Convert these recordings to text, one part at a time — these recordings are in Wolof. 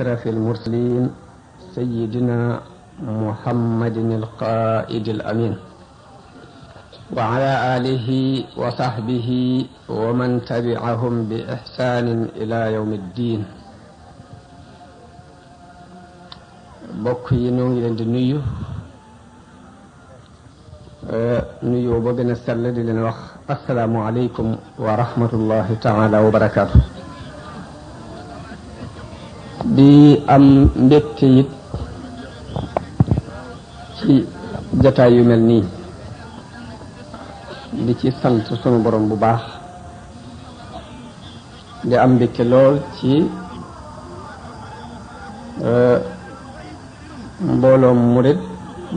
أشرف المرسلين سيدنا محمد القائد الأمين وعلى آله وصحبه ومن تبعهم بإحسان إلى يوم الدين. bokk yi ñoo ngi leen di nuyu ba gën a sell di leen wax assalaamu aleykum wa rahmatullahi taala wa barakaatu. di am mbégte it ci jataay yu mel nii di ci sant sunu borom bu baax di am mbégte lool ci mbooloom murit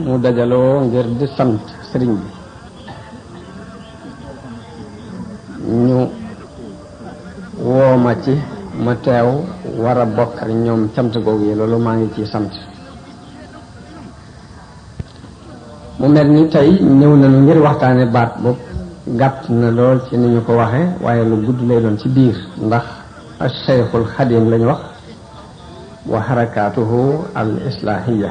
mu dajaloo ngir di sant sëriñ bi ñu wooma ci ma teew war a bokk ak ñoom cant googu yi loolu maa ngi ciy sant. mu mel ni tey ñëw nañu ngir waxtaane baat boobu gàtt na lool ci ni ñu ko waxe waaye lu gudd lay doon ci biir ndax Cheikhul Xadim lañu wax wa xarakaatuhu al islaahiya.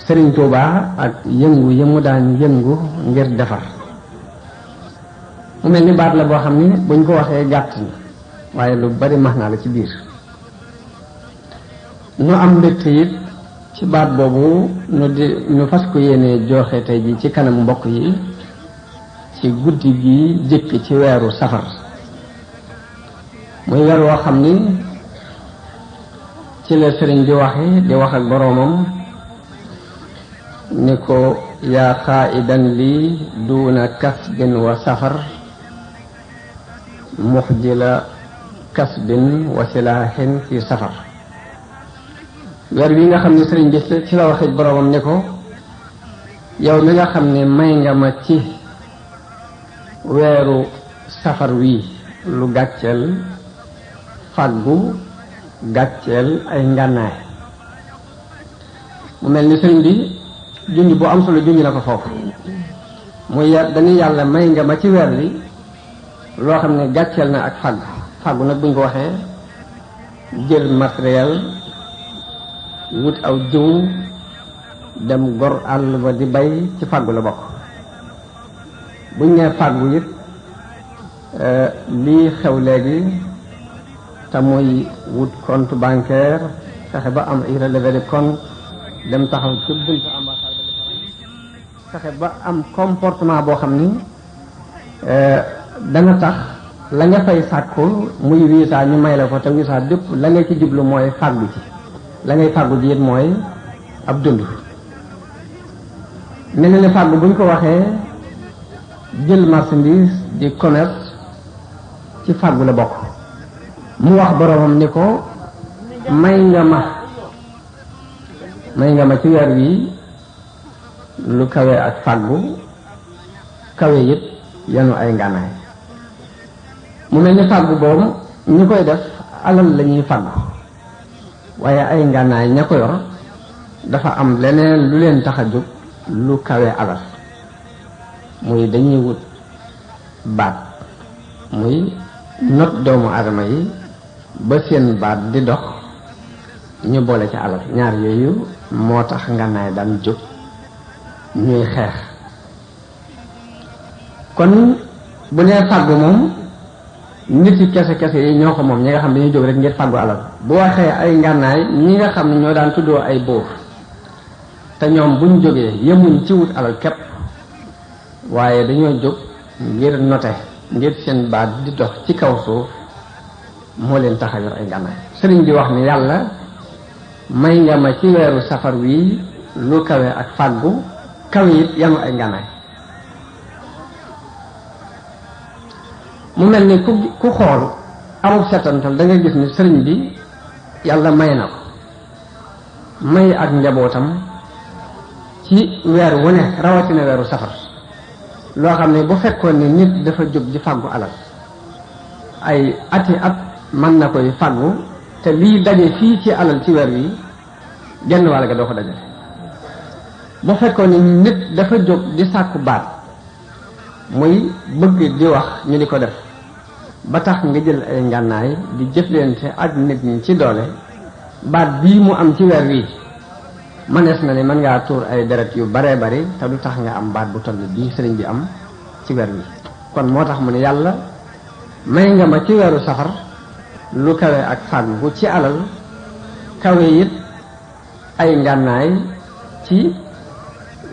Sëriñ Tuubaa ak yëngu yi mu daan yëngu ngir defar. mu mel ni baat la boo xam ni buñ ko waxee gàtt na waaye lu bari max naa la ci biir. nu am mbégte it ci baat boobu nu fas ko yéene joxe tey ji ci kanam mbokk yi ci guddi gi jëkk ci weeru safar muy weer woo xam ni ci la sëriñ di waxe di wax ak boroomam ni ko yaa qaa'idan lii duuna kasbin wa safar muxjila kasbin wa silaahin fi safar. weer wi nga xam ne sëriñ bi ci la waxe boroomam ni ko yow mi nga xam ne may nga ma ci weeru safar wi lu gàcceel fàggu gàcceel ay ngànnaay. mu mel ni sëriñ bi junj bu am solo junj na ko foofu muy dañuy yàlla may nga ma ci weer wi loo xam ne gàcceel na ak fàggu. fàggu nag buñ ko waxee jël matériel wut aw jiw dem gor àll ba di bay ci fàggu la bokk. buñ nee fàggu it lii xew léegi te muy wut compte bancaire fexe ba am ay relevé de compte dem taxaw ci buntu ambassade de France fexe ba am comportement boo xam ni dana tax la nga fay sàkku muy visa ñu may la ko te visa bépp la nga ci jublu mooy fàggu ci la ngay fàggu ji it mooy ab dund. mel na ne fàggu buñ ko waxee jël marchandise di commerce ci fàggu la bokk. mu wax boroomam ni ko may nga ma ci weer wi lu kawe ak fàggu kawe it yanu ay ngànnaay. mu mel ni fàggu boobu ñi koy def alal la ñuy fàggu waaye ay ngànnaay ña ko yor dafa am leneen lu leen tax a jóg lu kawe alal muy dañuy wut baat muy not doomu aadama yi ba seen baat di dox ñu boole ci alal. ñaar yooyu moo tax ngànnaay daan jóg ñuy xeex. kon bu nee fàggu moom nit yi kese kese yi ñoo ko moom ñi nga xam ne dañuy jóg rek ngir fàggu alal. bu waxee ay ngànnaay ñi nga xam ne ñoo daan tuddoo ay buur te ñoom buñ jógee yemuñ ci wut alal képp waaye dañoo jóg ngir note ngir seen baat di dox ci kaw suuf moo leen tax a yor ay ngànnaay. sëriñ bi wax ni yàlla may nga ma ci weeru safar wi lu kawe ak fàggu kawe it yanu ay ngànnaay. mu mel ni ku xool amul setantal da nga gis ni sëriñ bi yàlla may na ko may ak njabootam ci weer wu ne rawatina weeru safar loo xam ne bu fekkoon ni nit dafa jóg di fàggu alal ay ati at mën na koy fàggu te lii daje fii ci alal ci weer wi genn wàll ga doo ko daje. bu fekkoon ni nit dafa jóg di sàkku baat muy bëgg di wax ñu di ko def ba tax nga jël ay ngànnaay di jëflante ak nit ñi ci doole baat bii mu am ci weer wi manees na ne mën ngaa tuur ay deret yu baree bari te du tax nga am baat bu toll bii sëriñ bi am ci weer wi kon moo tax mu ne yàlla may nga ma ci weeru safar lu kawe ak fàggu ci alal kawe it ay ngànnaay ci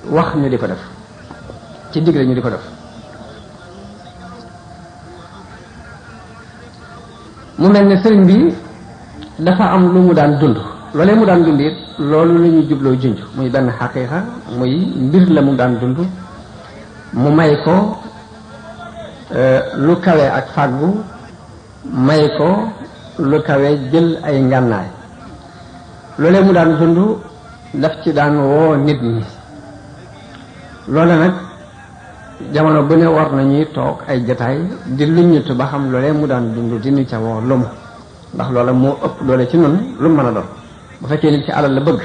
wax ñu di ko def ci digle ñu di ko def mu mel ne sëriñ bi dafa am lu mu daan dund loolee mu daan dund it loolu la ñuy jubloo junj muy benn xaqiiqa muy mbir la mu daan dund mu may ko lu kawe ak fàggu may ko lu kawe jël ay ngànnaay loolee mu daan dund daf ci daan woo nit ñi loole nag jamono bu ne war nañuy toog ay jataay di luññutu ba xam loolee mu daan dund di ñu ca woo lumu ndax loola moo ëpp doole ci nun lu mën a doon bu fekkee nit ci alal la bëgg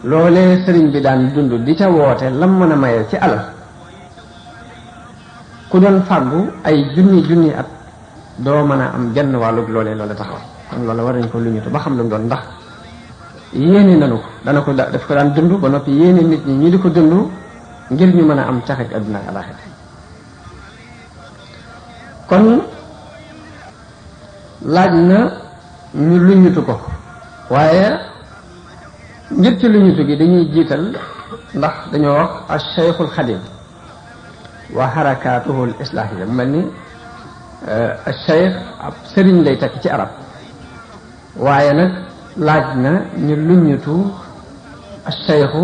loolee sëriñ bi daan dund di ca woote lam mën a maye ci alal ku doon fàggu ay junni at doo mën a am genn wàllug loolee loola taxaw kon loola war nañ ko luññutu ba xam lu mu doon ndax yéene nanu ko daf ko daan dund ba noppi yéene nit ñi ñu di ko dund ngir ñu mën a am taxit adduna ak alaxira kon laaj na ñu luññutu ko waaye ngir ci luññutu gi dañuy jiital ndax dañoo wax al cheikhul xadim wa harakatuhu al islahiyya mu mel ni al cheikh ab sëriñ lay tekk ci arab waaye nag laaj na ñu luññutu al cheikhu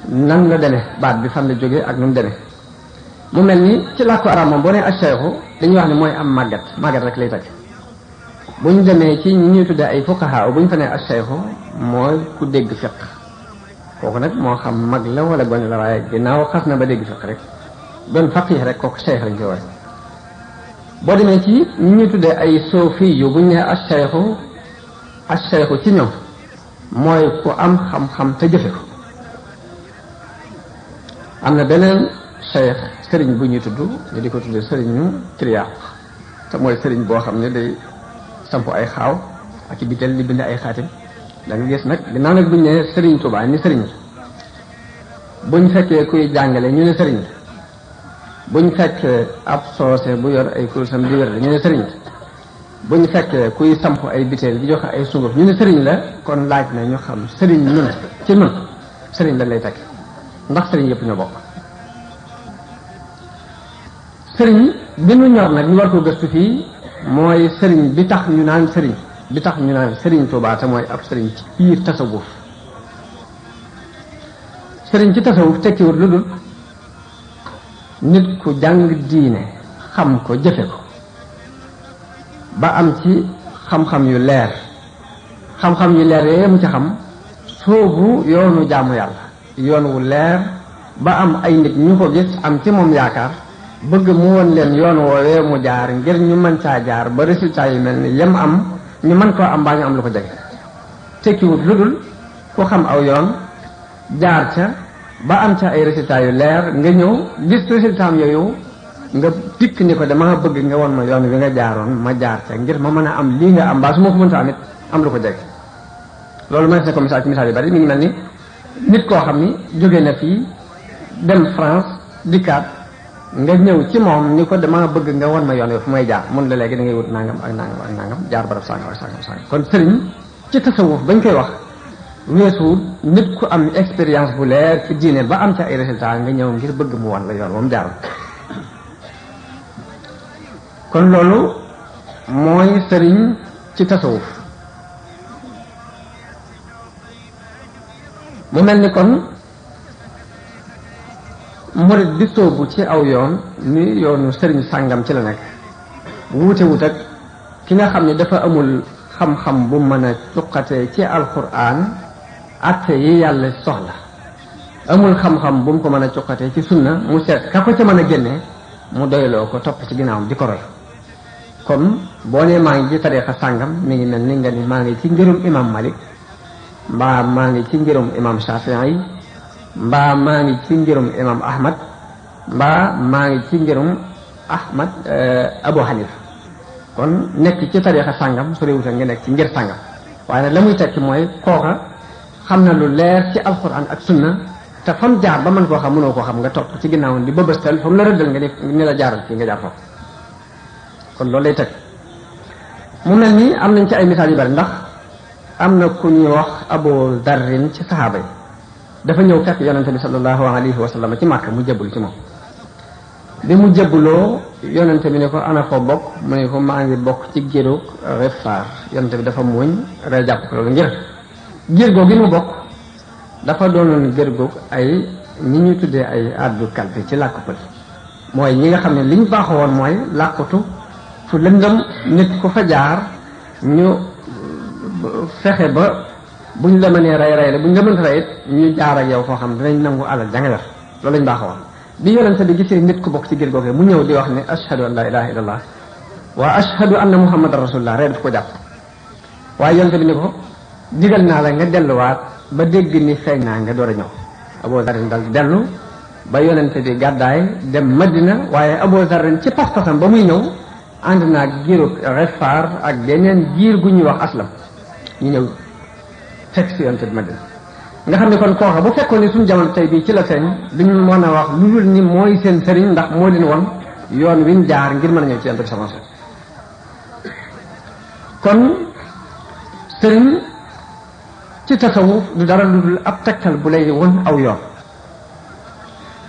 nan la demee baat bi fan la jógee ak nu mu demee mu mel ni ci làkku arab moom boo nee al cheikhu dañuy wax ne mooy am màggat rek lay tekk bu ñu demee ci ñi ñuy tuddee ay fuqaha bu ñu fa nee al cheikhu mooy ku dégg fiq kooku nag moo xam mag la wala gone la waaye ginnaaw xas na ba dégg fiq rek doon faqih rek kooku cheikh lañ koy wax boo demee ci ñi ñuy tuddee ay suufi yu bu ñu nee al cheikhu ci ñoom mooy ku am xam-xam te jëfe ko am na beneen cheikh sëriñ bu ñuy tudd ñu di ko tuddee sëriñu triaq te mooy sëriñ boo xam ne day samp ay xaaw ak i bitel li bind ay xaatim da nga gis nag ginnaaw nag buñ ne sëriñ Tuubaa ni sëriñ buñ fekkee kuy jàngale ñu ne sëriñ buñ fekkee ab soose bu yor ay kursam di wér ñu ne sëriñ buñ fekkee kuy samp ay bitel di joxe ay sunguf ñu ne sëriñ la kon laaj na ñu xam sëriñ ñun ci nun sëriñ la lay tekk ndax sëriñ yëpp ñoo bokk sëriñ bi nu ñor nag ñu war ko gëstu fii mooy sëriñ bi tax ñu naan sëriñ Tuubaa te mooy ab sëriñ ci biir tasawuf sëriñ ci tasawuf tekkiwut lu dul nit ku jàng diine xam ko jëfe ko ba am ci xam-xam yu leer yee mu ci xam soobu yoonu jaamu yàlla yoon wu leer ba am ay nit ñu ko gis am ci moom yaakaar bëgg mu won leen yoon woowee mu jaar ngir ñu mën caa jaar ba résultat yi mel ni yem am ñu mën koo am baa ñu am lu ko jege tekkiwut lu dul ku xam aw yoon jaar ca ba am ca ay résultats yu leer nga ñëw gis résultat am yooyu nga dikk ni ko dama bëgg nga won ma yoon wi nga jaaroon ma jaar ca ngir ma mën a am lii nga am baa su ma ko mënta amit am lu ko jege loolu ma ne ko misaal ci misaal yu bari mi ngi mel ni nit koo xam ni jóge na fii dem France dikkaat nga ñëw ci moom ni ko dama bëgg nga won ma yoon wi fu may jaar mun la léegi da ngay wut nangam ak nangam ak nangam jaar barab sangam ak sangam kon sëriñ ci tasawuf bañ koy wax weesuwut nit ku am expérience bu leer ci diine ba am ca ay résultats nga ñëw ngir bëgg mu wan la yoon moom jaaroon kon loolu mooy sëriñ ci tasawuf mu mel ni kon murid bi soobu ci aw yoon ni yoonu sëriñ sàngam ci la nekk wuute wut ak ki nga xam ne dafa amul xam-xam bu mën a cuqatee ci alquran atte yi yàlla soxla amul xam-xam bu mu ko mën a cuqatee ci sunna mu seet ka ko ca mën a génne mu doyloo ko topp ci ginnaawam di ko roy comme boo nee maa ngi ci tariixa sàngam mi ngi mel ni nga ni maa ngi ci ngirum imam Malik mbaa maa ngi ci ngirum imam Shafii mbaa maa ngi ci ngirum imam Ahmad mbaa maa ngi ci ngirum Abu Hanifa kon nekk ci tariixa sàngam su réewuta nga nekk ci ngir sàngam waaye nag la muy tekki mooy kooka xam na lu leer ci alxuraan ak sunna te fam jaar ba mën koo xam mënoo koo xam nga topp ci ginnaaw di bëbëstal fa mu la rëddal nga ni la jaaral fii nga jaar foofu kon loolu lay teg mu mel ni am nañ ci ay misaal yu bari ndax am na ku ñuy wax Abu Darrin ci saxaaba yi dafa ñëw fekk yonente bi sallallahu alayhi wa sallam ci Màkka mu jëbbul ci moom bi mu jëbbuloo yonente bi ne ko ana foo bokk mu ne ko maa ngi bokk ci géru Rifaar yonente bi dafa muuñ ree jàpp ko loolu ngir gér googu gi mu bokk dafa doonoon gér googu ay ñi ñuy tuddee ay addu kalpe ci làkk pël mooy ñi nga xam ne liñ baaxoo woon mooy làqutu fu lëndëm nit ku fa jaar ñu fexe ba buñ la mënee rey la buñ la mënta rey it ñu jaar ak yow foo xam dinañ nangu alal ja nga yor loolu lañ baaxoo woon bi yonente bi gisee nit ku bokk ci gér googu mu ñëw di wax ne ashhadu an la ilaha illallah wa ashhadu anna muhammadan rasulullah ree daf ko jàpp waaye yonente bi ni ko digal naa la nga delluwaat ba dégg ni feeñ naa nga door a ñëw Abu Zarrin dal dellu ba yonente bi gàddaay dem Madina waaye Abu Zarrin ci pas-pasam ba muy ñëw ànd naa giiru Rifaar ak beneen giir gu ñuy wax aslam ñu ñëw fekk si yonente bi Madina nga xam ne kon kooka bu fekkoon ni suñu jamono tey bii ci la feeñ duñu mën a wax lu dul ni mooy seen sëriñ ndax moo leen won yoon wiñ jaar ngir mën a ñëw ci yonente bi sama kon sëriñ ci tasawuf du dara lu dul ab tegtal bu lay won aw yoon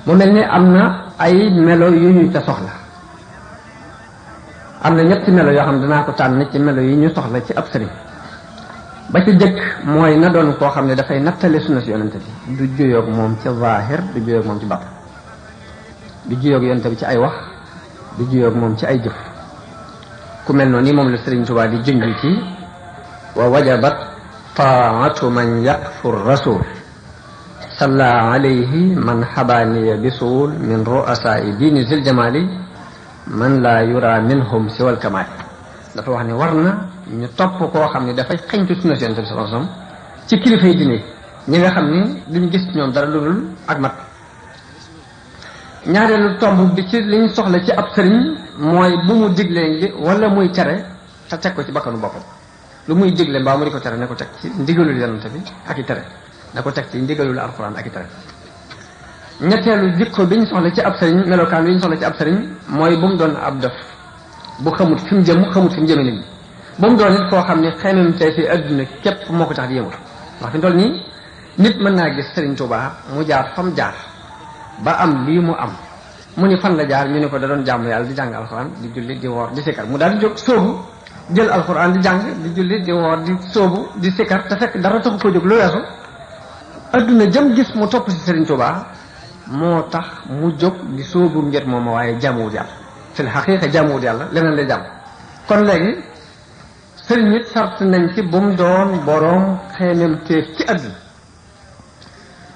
mu mel ni am na ay melo yu ñu ca soxla am na ñetti melo yoo xam ne danaa ko tànn ci melo yi ñu soxla ci ab sëriñ ba ci jëkk mooy na doon koo xam ne dafay nattale sunna si yonente bi du juyoog moom ci zaahir du juyoog moom ci batt du juyoog yonente bi ci ay wax du juyoog moom ci ay jëf ku mel noonu ni moom la Sëriñ Tuubaa di junj ci wa wajabat taatu man yakfur rasul salla alayhi man xabaaniya bisuul min ru'asaai diini zil jamali man laa yura minhum siwal kamaal dafa wax ne war na ñu topp koo xam ne dafay xeñtu sunna si yonente bi sallallahu alayhi wasallam ci kilifa yi diine ñi nga xam ni duñ gis ñoom dara lu dul ak mat ñaareelu tomb bi ci liñ soxla ci ab sëriñ mooy bu mu diglee wala muy tere te teg ko ci bakkanu boppam lu muy digle mbaa mu di ko tere ne ko teg ci ndigalul yonente bi ak i tere na ko teg ci ndigalul alquran ak i tere ñetteelu jikko bi ñu soxla ci ab sëriñ melokaan bi ñu soxla ci ab sëriñ mooy bu mu doon ab def bu xamut fi mu jëm xamut fi mu jëme nit ñi bu mu doon nit koo xam ne xemem tey fi adduna képp moo ko tax di yëngu wax fi toll nii nit mën naa gis Sëriñ Tuubaa mu jaar fam jaar ba am lii mu am mu ni fan la jaar ñu ne ko da doon jàmm yàlla di jàng alxuraan di julli di woor di sikkar mu daal di jóg sóobu jël alxuraan di jàng di julli di woor di sóobu di sikkar te fekk dara taxu ko jóg lu weesu adduna jëm gis mu topp si Sëriñ Tuubaa moo tax mu jóg di sóobu ngir moom waaye jaamuwut yàlla fil xaqiiqa jaamuwut yàlla leneen lay jàmm kon léegi sëriñ it sart nañ ci bu mu doon boroom xeemem téef ci àdduna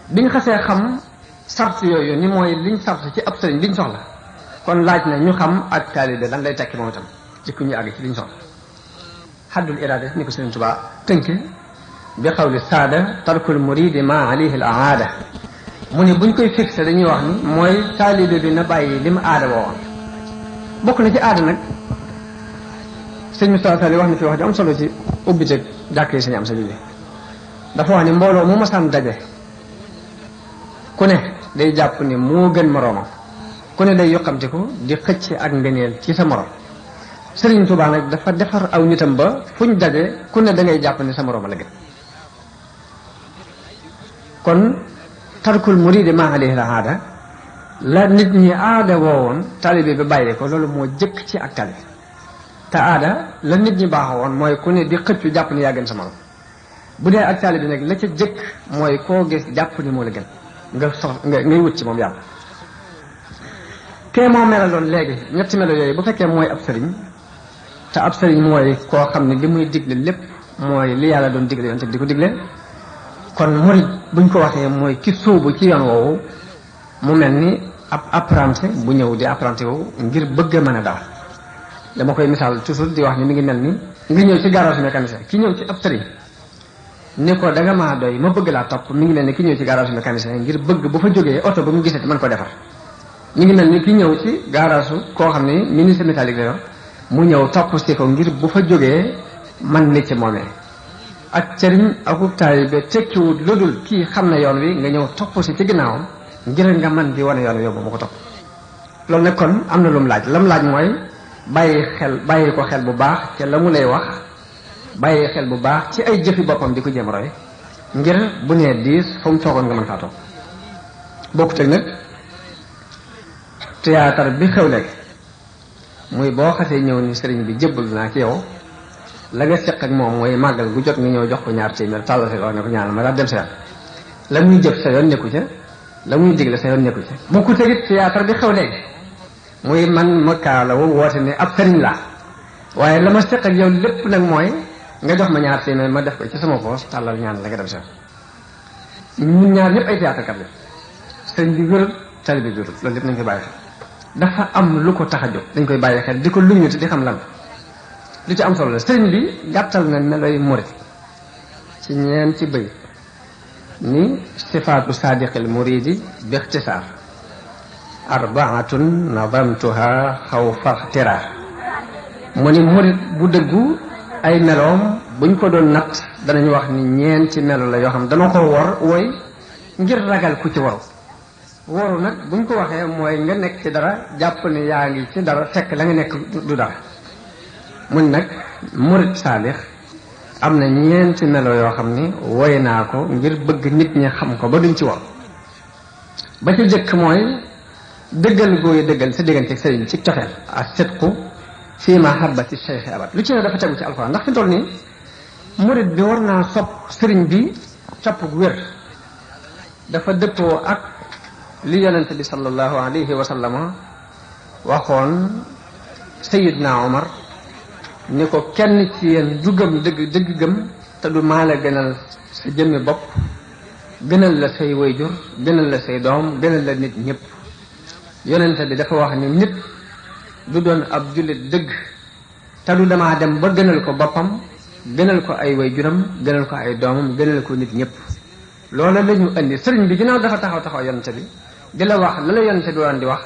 bi ñu xasee xam sart yooyu ni mooy liñ sart ci ab sëriñ liñ soxla kon laaj na ñu xam ak taalibe lan lay tekki moom itam ci ku ñu àgg ci liñ soxla xaddul iraada ni ko Sëriñ Tuubaa tënke bi xawli saada tarkul muridi ma alayhi al aada mu ne buñ koy fixé dañuy wax ni mooy taalibe bi na bàyyi li mu aada woowoon bokk na ci aada nag sëñ Moustapha Sall wax na fi wax ju am solo ci ubbite jàkkee sëñ am sa jóge dafa wax ni mbooloo mu masaan daje ku ne day jàpp ni moo gën moroomam ku ne day yokkamtiku di xëcc ak ngëneel ci sa morom Sëriñ Tuubaa nag dafa defar aw nitam ba fuñ daje ku ne da ngay jàpp ni sa moroom la gën kon tarkul muridi ma alayhi la aada la nit ñi aada woowoon taalibe bi bàyyi ko loolu moo jëkk ci ak taalibe te aada la nit ñi baaxoo woon mooy ku ne di xëccu jàpp ni yaa gën sa morom bu dee ak taalibe bi nag la ca jëkk mooy koo gis jàpp ni moo la gën nga ngay wut ci moom yàlla kee moo melaloon léegi ñetti melo yooyu bu fekkee mooy ab sëriñ te ab sëriñ mooy koo xam ne li muy digle lépp mooy li yàlla doon digle yoon te di ko digle kon murid buñ ko waxee mooy ki sóobu ci yoon woowu mu mel ni ab apprenti bu ñëw di apprenti woowu ngir bëgg a mën a dawal dama koy misaal toujours di wax ni mi ngi mel ni nga ñëw ci garage mécanicien ki ñëw ci ab sëriñ ni ko da nga maa doy ma bëgg laa topp mi ngi mel ni ki ñëw ci garage mécanicien ngir bëgg bu fa jógee oto ba mu gisati mën ko defar mi ngi mel ni ki ñëw ci garage koo xam ne ministre métallique la yor mu ñëw topp si ko ngir bu fa jógee man nit ci moomee ak sëriñ akub taalibe tekkiwut lu dul kii xam na yoon wi nga ñëw topp si ci ginnaawam ngir nga man di wane yoon wi yow ba mu ko topp loolu nag kon am na lu mu laaj la mu laaj mooy bàyyi ko xel bu baax ci la mu lay wax bàyyi xel bu baax ci ay jëfi boppam di ko jéem roy ngir bu nee diis fa mu toogoon nga mën faa toog bokkut ak nag théâtre bi xew léegi muy boo xasee ñëw ni sëriñ bi jébbal naa ci yow la nga seq ak moom mooy màggal gu jot nga ñëw jox ko ñaar téeméer tàllal sa wax ne ko ñaanal ma daal dem sa yoon la muy jëf sa yoon nekku ca la muy digle sa yoon nekku ca bokkut ak it théâtre bi xew léegi muy man ma kaalawu woote ne ab sëriñ laa waaye la ma seq ak yow lépp nag mooy nga jox ma ñaar téeméer ma def ko ci sama poos tàllal ñaan la nga dem sa yoon ñun ñaar ñëpp ay théâtre kat la sëriñ bi wérul tali bi wérul loolu lépp nañ koy bàyyi xel dafa am lu ko tax a jóg dañ koy bàyyi xel di ko luñu te di xam lan lu ci am solo la sëriñ bi gàttal na meloy murit ci ñeenti bëy ni sifaatu saadiqil muridi bi ixtisaar arbaatun nadamtuha xawfa ixtiraar mu ni murit bu dëggu ay meloom buñ ko doon natt danañ wax ni ñeenti melo la yoo xam dana ko woy ngir ragal ku ci waru nag buñ ko waxee mooy nga nekk ci dara jàpp ne yaa ngi ci dara fekk la nga nekk du dara mun nag murit saalix am na ñeenti melo yoo xam ni woy naa ko ngir bëgg nit ñi xam ko ba duñ ci war ba ci jëkk mooy dëggal gooyu dëggal sa diggante sëriñ ci cofeel ak sidqu fii mahabbati cheikhi abad lu ci ne dafa tegu ci alxuraan ndax fi toll nii murit bi war naa sopp sëriñ bi sopp gu wér dafa dëppoo ak li yonente bi sallallahu alayhi wa sallama waxoon sayidna omar ni ko kenn ci yéen du gëm dëgg gëm te du maa la gënal sa jëmmi bopp gënal la say wayjur gënal la say doom gënal la nit ñëpp yonente bi dafa wax ni nit du doon ab jullit dëgg te du damaa dem ba gënal ko boppam gënal ko ay wayjuram gënal ko ay doomam gënal ko nit ñëpp loolu la ñu indi sëriñ bi ginnaaw dafa taxaw yonente bi di la wax la la yonente bi waroon di wax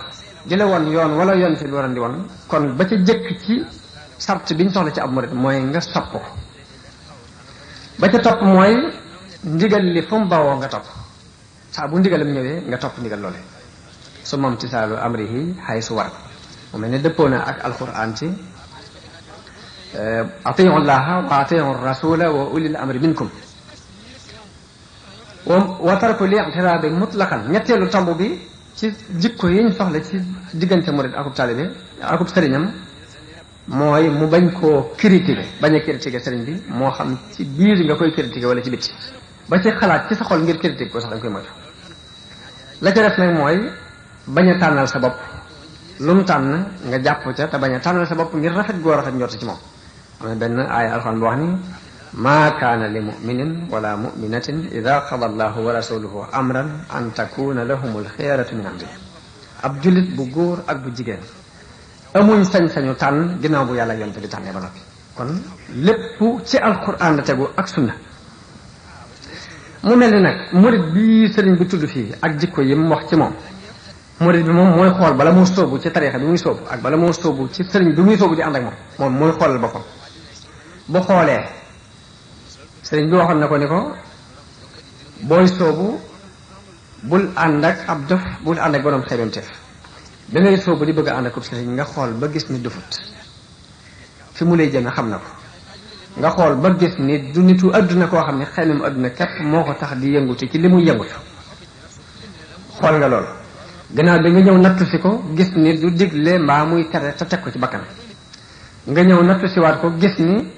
di la won yoon wala yonente bi waroon di won kon ba ca jëkk ci sart biñ soxla ci ab murit mooy nga sopp ko ba ca topp mooy ndigal li fu mu bawoo nga topp saa bu ndigalam ñëwee nga topp ndigal loole su moom tisaalu amrihi xay su war mu mel ne dëppoo na ak alquran ci atiu llaha wa atiu rasula wa ulil amri minkum wa tarku li i'tiraadi mutlaqan ñetteelu tomb bi ci jikko yi ñu soxla ci diggante murid akub taalibe akub sëriñam mooy mu bañ koo critiquer bañ a critiquer sëriñ bi moo xam ci biir nga koy critiquer wala ci bitti ba ci xalaat ci sa xol ngir critiquer ko sax dañ koy moytu la ca def nag mooy bañ a tànnal sa bopp lu mu tànn nga jàpp ca te bañ a tànnal sa bopp ngir rafet goo rafet njort ci moom am na benn aaya alxuraan bu wax ni maa kaana li muminin wala muminatin ida qada allahu wa rasuluhu amran an takuna lahumul xiyaratu min amri ab jullit bu góor ak bu jigéen amuñ sañ-sañu tànn ginnaaw bu yàlla yonte bi tànnee ba noppi kon lépp ci alquran la tegu ak sunna mu mel ni nag murid bi sëriñ bi tudd fii ak jikko yi mu wax ci moom murid bi moom mooy xool bala moo sóobu ci tariixa bi muy sóobu ak bala moo sóobu ci sëriñ bi muy sóobu di ànd ak moom mooy xoolal boppam bu xoolee sëriñ bi waxoon na ko ni ko booy sóobu bul ànd ak ab dof bul ànd ak borom xeebam teef da ngay sóobu di bëgg a ànd ak sëriñ nga xool ba gis ni dofut fi mu lay jëme xam na ko nga xool ba gis ni du nitu adduna koo xam ne xeymam adduna képp moo ko tax di yëngutu ci li muy yëngutu xool nga loolu gannaaw bi nga ñëw nattu si ko gis ni du digle mbaa muy tere te teg ko ci bakkan nga ñëw nattu si waat ko gis ni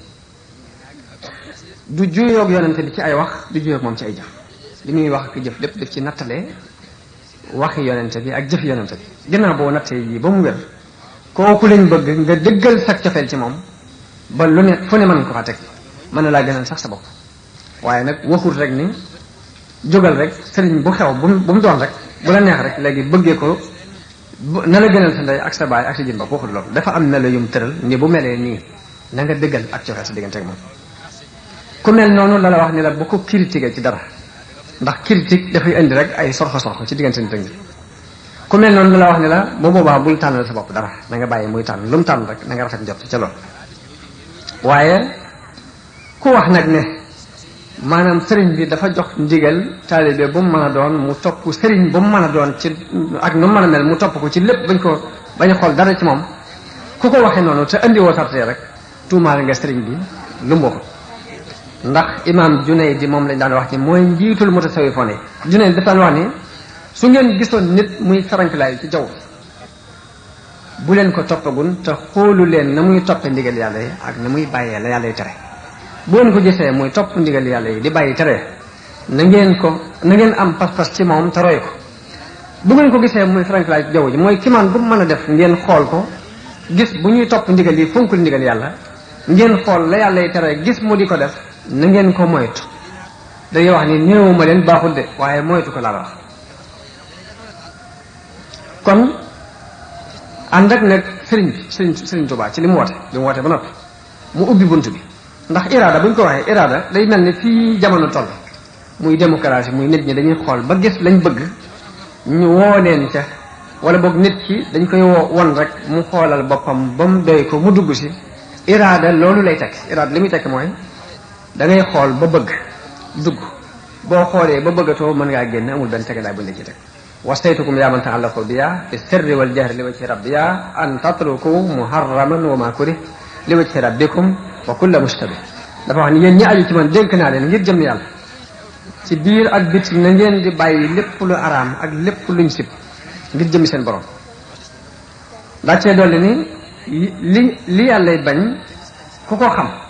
du juyoog yonente bi ci ay wax du juyoog moom ci ay jëf li muy wax ak jëf lépp def ci nattalee waxi yonente bi ak jëfi yonente bi gannaaw boo nattee yi ba mu wér kooku lañ bëgg nga dëggal sa cofeel ci moom ba lu ne fu ne mën ko fa teg mën na laa gënal sax sa bopp waaye nag waxut rek ni jógal rek sëriñ bu xew bu mu doon rek bu la neex rek léegi bëggee ko na la gënal sa ndey ak sa baay ak sa jën bopp waxut loolu dafa am melo yum tëral ni bu melee nii na nga dëggal ak cofeel sa diggante ak moom ku mel noonu la la wax ni la bu ko critiquer ci dara ndax critique dafay indi rek ay sorxo ci diggante nit ak nit ku mel noonu la wax ni la bu boobaa bul tànnal sa bopp dara na nga bàyyi muy tànn lu mu tànn rek na nga rafet njort ca loolu waaye ku wax nag ne maanaam sëriñ bi dafa jox ndigal taalibe bu mu mën a doon mu topp sëriñ bu mu mën a doon ci ak nu mu mën a mel mu topp ko ci lépp bañ a xool dara ci moom ku ko waxee noonu te andi woo sartee rek tuumaal nga sëriñ bi lu mu ndax imaam Junayd di moom lañ daan wax ci mooy njiitul mutasawifoon yi Junayd dafa daan wax ni su ngeen gisoon nit muy faranklaayu ci jaww bu leen ko toppagun te xoolu leen na muy toppe ndigal yàlla yi ak na muy bàyyee la yàlla yi tere bu ngeen ko gisee muy topp ndigal yàlla yi di bàyyi tere na ngeen am pas-pas ci moom te roy ko bu ngeen ko gisee muy faranklaayu ci jaww ji mooy kimaan bu mu mën a def ngeen xool ko gis bu ñuy topp ndigal yi fonkul ndigal yàlla ngeen xool la yàlla yi tere gis mu di ko def na ngeen ko moytu dañuy wax ni néewuma leen baaxul de waaye moytu ko laa la wax kon ànd ak nag sëriñ Tuubaa ci li mu woote ba noppi mu ubbi bunt bi ndax iraada bu ñu ko waxee iraada day mel ni fii jamono toll muy démocratie muy nit ñi dañuy xool ba gis lañ bëgg ñu woo leen ca wala boog nit ki dañ koy won rek mu xoolal boppam ba mu doy ko mu dugg si iraada loolu lay tekk iraada li muy tekk mooy da ngay xool ba bëgg dugg boo xoolee ba bëggatoo mën ngaa génn amul benn tegalaay buñ la ci teg wastaytukum yaa man ta'allaqu biya fi sirri wal jahri li wajhi rabbiya an tatruku muharraman wa ma kurih li wajhi rabbikum wa kulla mushtabih dafa wax ni yéen ñi aju ci man dénk naa leen ngir jëm yàlla ci biir ak biti na ngeen di bàyyi lépp lu araam ak lépp luñ sib ngir jëmi seen borom daa cee dolli ni li yàllay bañ ku ko xam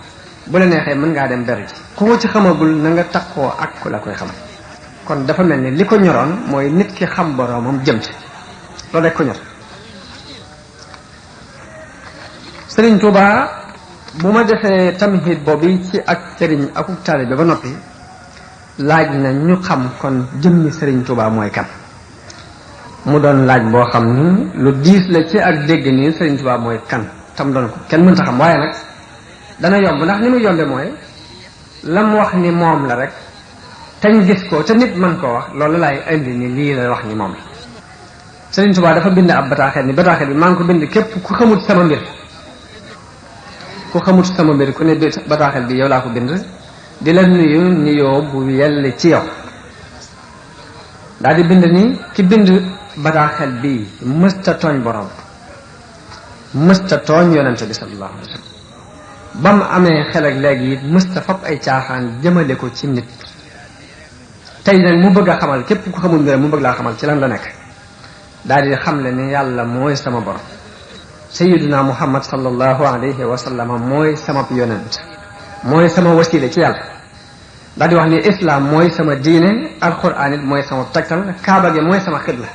bu la neexee mën ngaa dem beri ci ku ko ci xamagul na nga takkoo ak ku la koy xam kon dafa mel ni li ko ñoroon mooy nit ki xam boromam jëm ci loolu rek ko ñor Sëriñ Tuubaa bu ma defee tamhid boobu ci ak sëriñ akuk taalibe ba noppi laaj na ñu xam kon jëmmi Sëriñ Tuubaa mooy kan mu doon laaj boo xam ni lu diis la ci ak dégg nii Sëriñ Tuubaa mooy kan tam doon ko kenn mënta xam waaye nag dana yomb ndax ni muy yombe mooy lam wax ni moom la rek teñ gis ko te nit mën koo wax loolu laay indi ni lii la wax ni moom la Sëriñ Tuubaa dafa bind ab bataaxel ni bataaxel bi maa ngi ko bind képp ku xamut sama mbir ku ne bataaxel bi yow laa ko bind di la nuyu nuyoo bu yell ci yow daal di bind ni ki bind bataaxel bi mësta tooñ borom mësta tooñ yonente bi sallallahu alayhi wa sallam ba mu amee xel ak léegi it mësta fab ay caaxaan jëmale ko ci nit tey nag mu bëgg a xamal képp ku xamul mbir mu bëgg laa xamal ci lan la nekk daal di xam le ni yàlla mooy sama borom sayyiduna muhammad sallallahu alayhi wa sallam mooy sama yonent mooy sama wasila ci yàlla daal di wax ni islam mooy sama diine alquran it mooy sama tegtal kaaba gi mooy sama xibla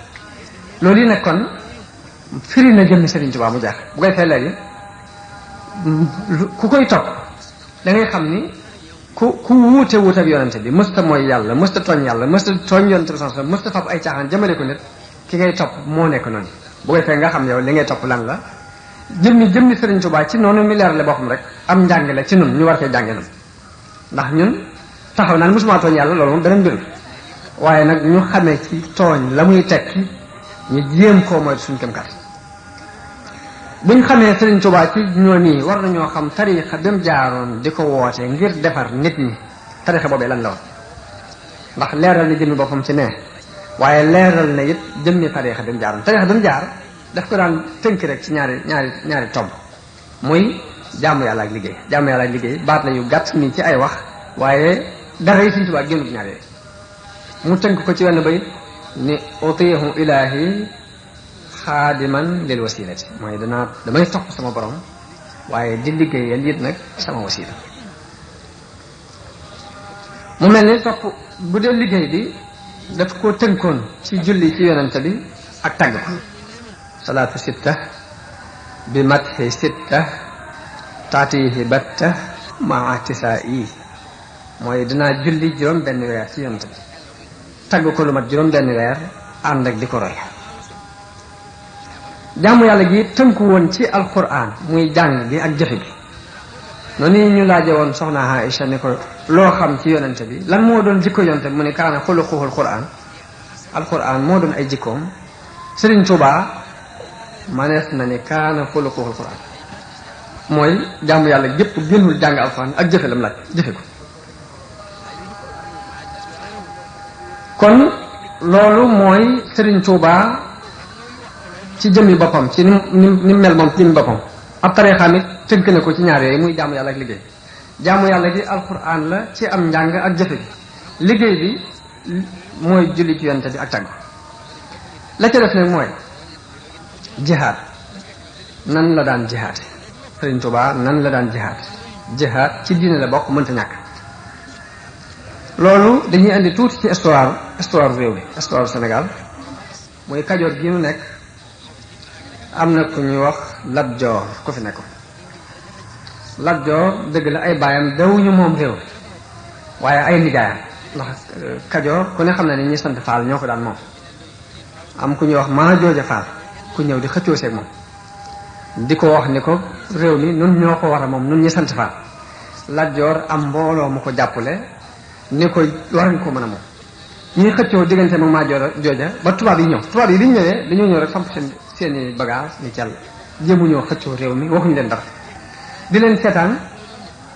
loolu yi nag kon firi na jëmmi Sëriñ Tuubaa mu jeex bu koy fee léegi ku koy topp da ngay xam ni ku wuute ak yonente bi mësta mooy yàlla mësta tooñ yàlla mësta tooñ yonente bi sax mësta fab ay caaxaan jëmale ko nit ki ngay topp moo nekk noonu bu koy fee nga xam yow li ngay topp lan la jëmmi Sëriñ Tuubaa ci noonu mi leer la boo xam rek am njàng la ci nun ñu war cee jànge nun ndax ñun taxaw naan mësuma tooñ yàlla loolu moom beneen mbir waaye nag ñu xamee ci tooñ la muy tekki ñu jéem koo mooy suñ kem kat buñ xamee Sëriñ Tuubaa ci ñoo nii war nañoo xam tariixa dem jaaroon di ko woote ngir defar nit ñi tariixa boobee lan la woon ndax leeral na jëmmi boppam ci ne waaye leeral na it jëmmi tariixa dem jaaroon tariixa dem jaar daf ko daan tënk rek ci ñaari tomb muy jaamu yàlla ak liggéey baat la yu gàtt nii ci ay wax waaye dara yi Sëriñ Tuubaa génnut ñaar yooyu mu tënk ko ci wenn bay ni utiihu ilaahi xaadiman lil wasilati mooy damay topp sama borom waaye di liggéeyal it nag sama wasila mu mel ni topp bu dee liggéey bi daf ko tënkoon ci julli ci yonente bi ak tàgg ko salaatu sitta bi matxi sitta taatihi batta maa tisaa yi mooy dinaa julli juróom benn weer ci yonente bi tàgg ko lu mat juróom benn weer ànd ak di ko roy jaamu yàlla gi tënku woon ci alquran muy jàng bi ak jëfe gi noonu ñu laaje woon soxna Aïcha ni ko loo xam ci yonente bi lan moo doon jikko yonente bi mu ne kaana xuluquhul quran alquran moo doon ay jikkoom Sëriñ Tuubaa manees na ni kaana xuluquhul quran mooy jaamu yàlla gépp génnul jàng alquran ak jëfe lam laaj jëfe ko kon loolu mooy Serigne Touba ci jëmmi boppam ci ni mel moom ci jëmmi boppam ab tariixam it tënk na ko ci ñaar yooyu muy jaamu yàlla ak liggéey jaamu yàlla gi alquran la ci am njàng ak jëfe gi liggéey bi mooy julli ci yonent bi ak tàgg la ca def nag mooy jihaad nan la daan jihaad Serigne Touba nan la daan jihaad ci diine la bokk mënta ñàkk loolu dañuy indi tuuti ci histoire réew mi histoire Sénégal mooy Kajoor gi nu nekk am na ku ñuy wax Lat Joor ku fi nekkoon Lat Joor dëgg la ay baayam dawuñu moom réew waaye ay nijaayam ndax Kajoor ku ne xam na ni ñi sant Faal ñoo ko daan moom am ku ñuy wax maa jooja Faal ku ñëw di xëccoo seeg moom di ko wax ni ko réew mi nun ñoo ko war a moom nun ñi sant Faal Lat Joor am mbooloo mu ko jàppale ni ko war nga ko mën a moom ñuy xëccoo diggante mag maa jooja ba tubaab yi ñëw tubaab yi bi ñu ñëwee dañoo ñëw rek samp seeni bagage ni cell jéemuñoo xëccoo réew mi waxuñu leen dara di leen seetaan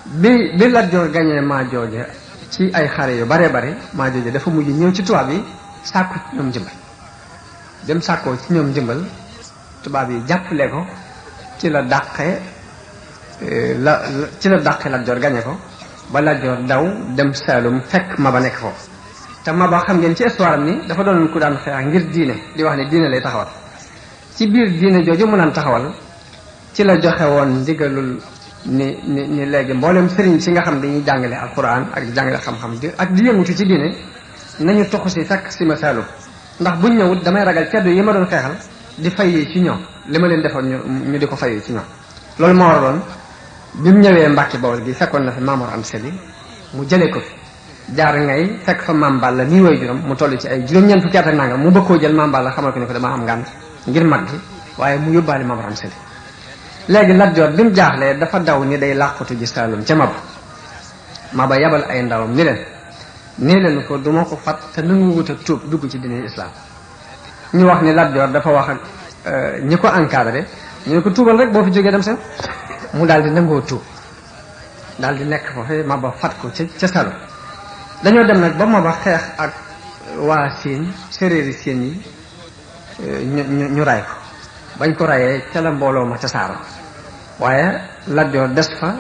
bi Lat Joor gañee maa jooja ci ay xare yu bare bare maa jooja dafa mujj ñëw ci tubaab yi sàkku ci ñoom njëmbal dem sàkkoo ci ñoom njëmbal tubaab yi jàppale ko ci la dàqe Lat Joor gañe ko ba Lat Joor daw dem Saalum fekk Maba nekk foofu te Maba xam ngeen ci histoire am ni dafa doon ku daan xeex ngir diine di wax ne diine lay taxawal ci biir diine jooju mu daan taxawal ci la joxe woon ndigalul ni léegi mboolem sëriñ si nga xam dañuy jàngale alquran ak di jàngale xam-xam ak di yëngutu ci diine nañu toxu si fekk si ma Saalum ndax buñ ñëwut damay ragal ceddo yi ma doon xeexal di fayee ci ñoom li ma leen defoon ñu di ko fayee ci ñoom loolu moo waraloon bi mu ñëwee Mbàkke Bawol gi fekkoon na fi Maam Mor Anta Sali mu jëlee ko fi jaar ngay fekk fa Maam Balla nii way juróom mu toll ci ay juróom-ñeent fukki at ak nangam mu bëgg koo jël Maam Balla xamal ko ni ko damaa am ngànt ngir mag gi waaye mu yóbbaale Maam Mor Anta Sali léegi Lat Joor bi mu jaaxlee dafa daw ni day làqatu ji Saalum ca Maba yabal ay ndawam ni leen ko duma ko fat te nangu wut ak tuub dugg ci diine islam ñu wax ni Lat Joor dafa wax ak ñi ko encadré ñu ne ko tuubal rek boo fi jógee dem seen mu daal di nangoo tuub daal di nekk foofu Maba fat ko ca Saalum dañoo dem nag ba Maba xeex ak waa Siin séréeri Siin yi ñu ray ko bañ ko rayee ca la mbooloo ma ca saaro waaye Lat Joor des fa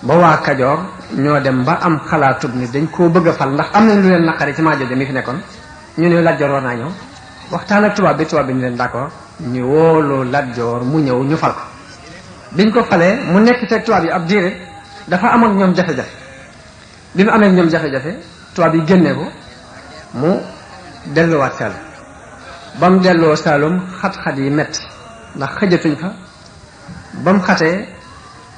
ba waa Kajoor ñoo dem ba am xalaatub ni dañ koo bëgg a fal ndax am nañ lu leen naqari ci maa jooje mi fi nekkoon ñu ne Lat Joor war naa ñëw waxtaan ak tubaab bi ñu leen d'accord ñu wooloo Lat Joor mu ñëw ñu fal ko biñ ko falee mu nekk te tubaab yi ab diire dafa am ak ñoom jafe-jafe bi mu amee ak ñoom jafe-jafe tubaab yi génnee ko mu delluwaat Saalum ba mu delloo Saalum xat-xat yi metti ndax xëjatuñ fa ba mu xatee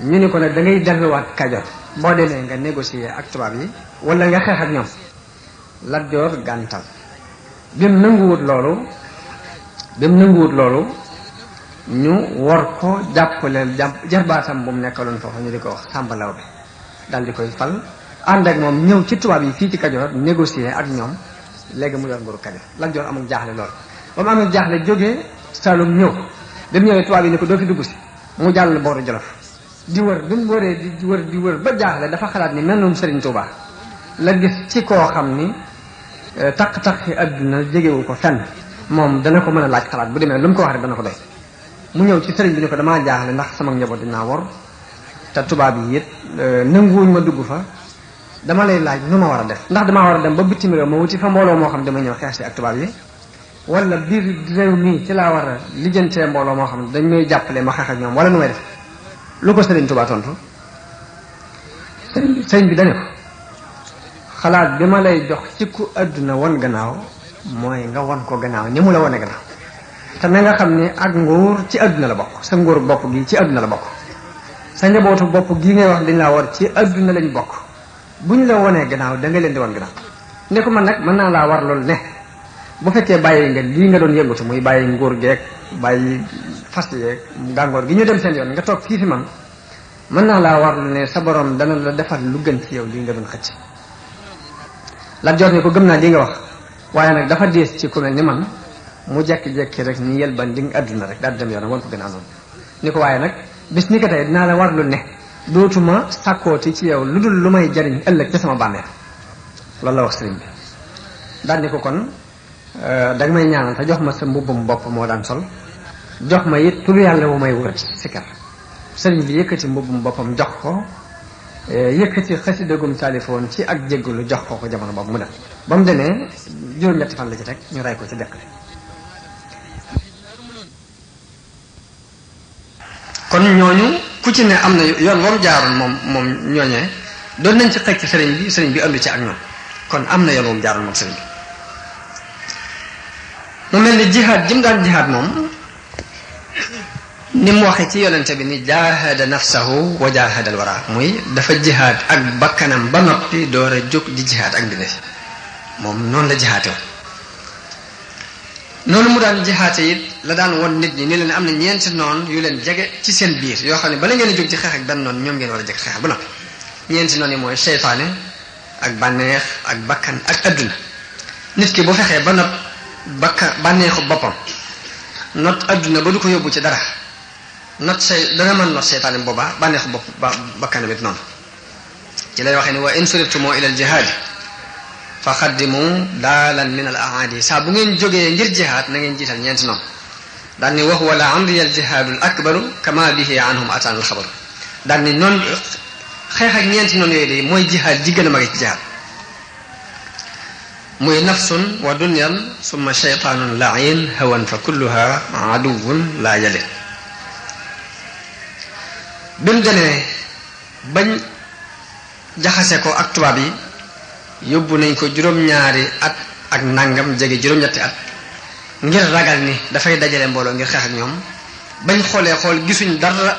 ñu ni ko nag da ngay delluwaat Kajoor boo demee nga négocier ak tubaab yi wala nga xeex ak ñoom Lat Joor gàntal bi mu nanguwut loolu ñu war ko jàppaleel jarbaatam bu mu nekkaloon foofu ñu di ko wax Sàmba Lawbe dal di koy fal ànd ak moom ñëw ci tubaab yi fii ci Kajoor négocier ak ñoom léegi mu yor nguuru Kajoor Lat Joor amul jaaxle lool ba mu amee jaaxle jógee Saalum ñëw bi mu ñëwee tubaab yi ni ko doo fi dugg si mu jàll booru Jolof di wër bi mu wëree di wër ba jaaxle dafa xalaat ni mel noonu Serigne Touba la gis ci koo xam ni taq-taqi adduna jegewu ko fenn moom dana ko mën a laaj xalaat bu demee lu mu ko wax rek dana ko doy mu ñëw ci sëriñ bi ni ko damaa jaaxle ndax sama njaboot dinaa wor te tubaab yi it nanguwuñ ma dugg fa dama lay laaj nu ma war a def ndax damaa war a dem ba bitim réew ma wuti fa mbooloo moo xam dama ñëw xeex si ak tubaab yi wala biir réew mii ci laa war a lijjantee mbooloo moo xam ne dañ may jàppale ma xeex ak ñoom wala nu may def lu ko Sëriñ Tuubaa tontu sëriñ bi dane ko xalaat bi ma lay jox ci ku àdduna won gannaaw mooy nga won ko gannaaw ni mu la wone gannaaw te na nga xam ne ak nguur ci àdduna la bokk sa nguur bopp gi ci àdduna la bokk sa njabootu bopp gii ngay wax dañ laa war ci àdduna lañ bokk bu ñu la wonee gannaaw da nga leen di won gannaaw ne ko man nag mën naa laa war loolu ne bu fekkee bàyyi nga lii nga doon yëngatu muy bàyyi nguur geeg bàyyi fas yeeg gàngoor gi ñu dem seen yoon nga toog fii fi man mën naa laa war lu ne sa borom dana la defal lu gën ci yow lii nga doon xëcc Lat Joor ne ko gëm naa li nga wax waaye nag dafa diis ci ku mel ni man mu jekki-jekki rek ni yel ban di nga àdduna rek daal di dem yoonam wan ko gën a noonu ni ko waaye nag bis ni ko tey dinaa la war lu ne dootuma sàkkooti ci yow lu dul lu may jariñ ëllëg ca sama bàmmeel loolu la wax sëriñ bi daal ni ko kon danga may ñaanal te jox ma sa mbubbum bopp moo daan sol jox ma it turu yàlla wu may wër sikar sëriñ bi yëkkati mbubbum boppam jox ko yëkkati xasida gum taalifoon ci ak jéggulu jox ko jamono boobu mu dem ba mu demee juróom-ñetti fan la ci teg ñu rey ko ci dëkk kon ñooñu ku ci ne am na yoon wam jaaroon moom ñooñee doon nañ ci xëcc sëriñ bi andu ci ak ñoom kon am na yoon wam jaaroon moom sëriñ bi mu mel ni jihaad jim daan jihaad moom ni mu waxee ci yonente bi ni jaahada nafsahu wa jaahada alwara muy dafa jihaad ak bakkanam ba noppi door a jóg di jihaad ak mbindeef moom noonu la jihaate woon noonu mu daan jihaate it la daan won nit ñi ni leen am na ñeenti noon yu leen jege ci seen biir yoo xam ne bala ngeen a jóg ci xeex ak benn noonu ñoom ngeen war a jege xeex ba noppi ñeenti noonu yi mooy seytaane ak bànneex ak bakkan ak adduna nit ki bu fexee ba nopp bànneexu boppam not adduna ba du ko yóbbu ci dara dana mën not seytaane boobaa bànneexu bopp bakkanam it noonu ci lay waxee ni wa in suribtumoo ila al jihaadi fa xaddimu daalan min al aadi saa bu ngeen jógee ngir jihaad na ngeen jiital ñeenti noonu daan ni wax wala amriya al jihaadul akbaru kama bihi anhum ataan al xabaru daan ni noonu xeex ak ñeenti noonu yooyu de mooy jihaad ji gën a mage ci jihaad muy nafsun wa dunyan summa shaytaanun lain hawan fa kulluha aduwun laa yale bi mu demee bañ jaxase ko ak tubaab yi yóbbu nañ ko juróom-ñaari at ak nangam jege juróom-ñetti at ngir ragal ni dafay dajale mbooloo ngir xeex ak ñoom bañ xool gisuñ dara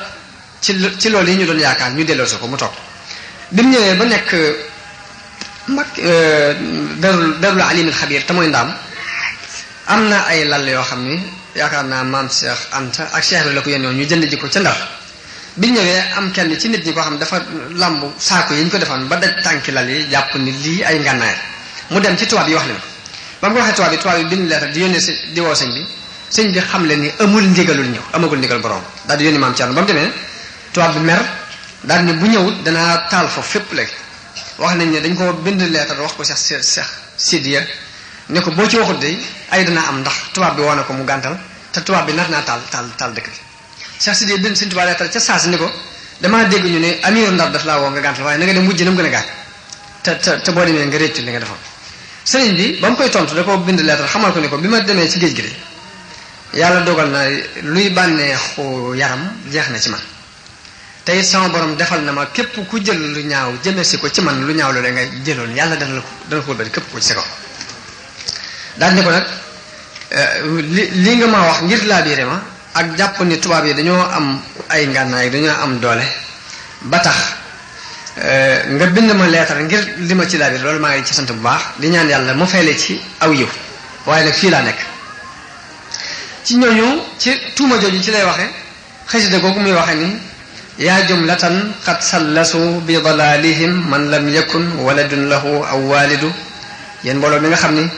ci loolu yi ñu doon yaakaar ñu delloo si ko mu toog bi mu ñëwee ba nekk mag darul alimil xabiir te mooy ndaam am na ay lal yoo xam ni yaakaar naa maam Cheikh Anta ak Cheikh la ko yéen ñu jënd ji ko ca Ndar biñ ñëwee am kenn ci nit ñi koo xam dafa lamb saako yi ñu ko defoon ba daj tànki lal yi jàpp ni lii ay ngànnaay mu dem ci tubaab yi wax leen ko ba mu ko waxee tubaab yi bind leetar di yónnee di woo sëñ bi xam leen ni amul ndigalul ñëw amagul ndigal borom daal di yónni maam Thierno ba mu demee tubaab bi mer daal ni bu ñëwul danaa taal foofu fépp léegi wax nañ ne dañ ko bind leetar wax ko Cheikh Sidiya ne ko boo ci waxut de ay dana am ndax tubaab bi woo na ko mu gàntal te tubaab bi nar naa taal dëkk bi Cheikh Sidiya bind sëñ tubaab leetar ca saasi ni ko damaa dégg ñu ne amiru Ndar daf laa woo nga gàntal waaye na nga dem mujj na mu gën a gaañ te boo demee nga réccu li nga defoon sëriñ bi ba mu koy tontu da ko bind leetar xamal ko ni ko bi ma demee ci géej gi de yàlla dogal na luy bànneexu yaram jeex na ci man te it sama borom defal na ma képp ku jël lu ñaaw jëme si ko ci man lu ñaaw loolu nga jëloon yàlla dana ko wëlbati képp ko ci sa kaw daal ni ko nag li nga ma wax ngir laa biire ma ak jàpp ni tubaab yi dañoo am ay ngànnaay dañoo am doole ba tax nga bind ma leetar ngir li ma ci laa biire loolu maa ngi ci sant bu baax di ñaan yàlla mu fayle ci aw yiw waaye nag fii laa nekk ci ñooñu ci tuuma jooju ci lay waxe xasida googu muy waxe ni yaa jumlatan qad sallasu bi dalalihim man lam yakun waladun lahu aw walidu yéen mbooloo mi nga xam ni